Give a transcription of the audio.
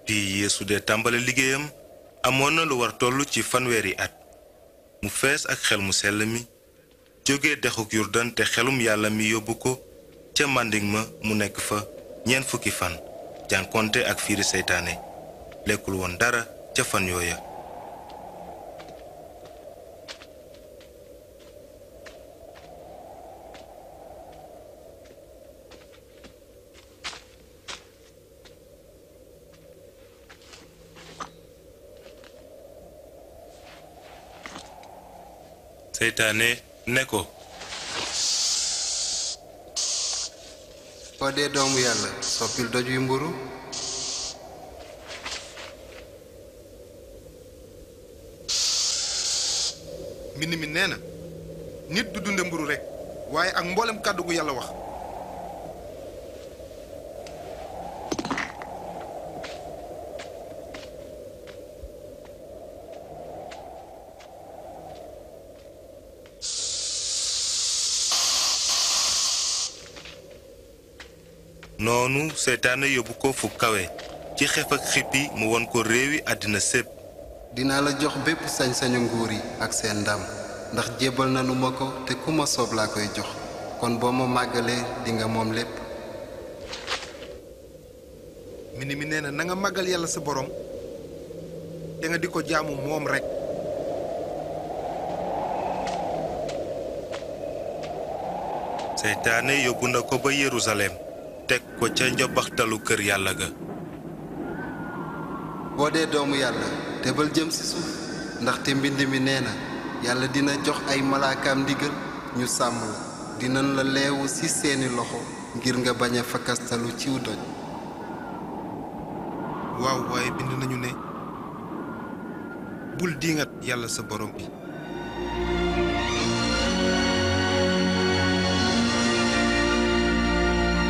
bi Yeesu dee tàmbale liggéeyam amoon na lu war tollu ci fanweeri at mu fees ak xel mu sell mi jóge dexuk Yurdan te xelum yàlla mi yóbbu ko ca màndiŋ ma mu nekk fa 4 fan jànkonte ak fiiri seytaane lekkul woon dara ca fan yooya. seytaane ne ko soo dee doomu yàlla soppil doj wi mburu mbind mi nee na nit du dunde mburu rekk waaye ak mboolem kàddu gu yàlla wax. noonu seytaane yóbbu ko fu kawe ci xef ak xippi mu won ko réewi àddina sépp. dinaa la jox bépp sañ-sañu nguur yi ak seen ndam ndax jébbal nanu ma ko te ku ma soob laa koy jox kon boo ma màggalee dinga moom lépp. mbind mi nee na nga màggal yàlla sa borom te nga di ko jaamu moom rekk. seytaane yóbbu na ko ba Yerusalem teg ko ca njobaxtalu kër yàlla ga. boo dee doomu yàlla tebal jëm ci suuf ndaxte mbind mi nee na yàlla dina jox ay malaakaam ndigal ñu sàmm la dinañ la leewu ci seeni loxo ngir nga bañ a fakkastalu ciw doj. waaw waaye bind nañu ne bul diingat yàlla sa borom bi.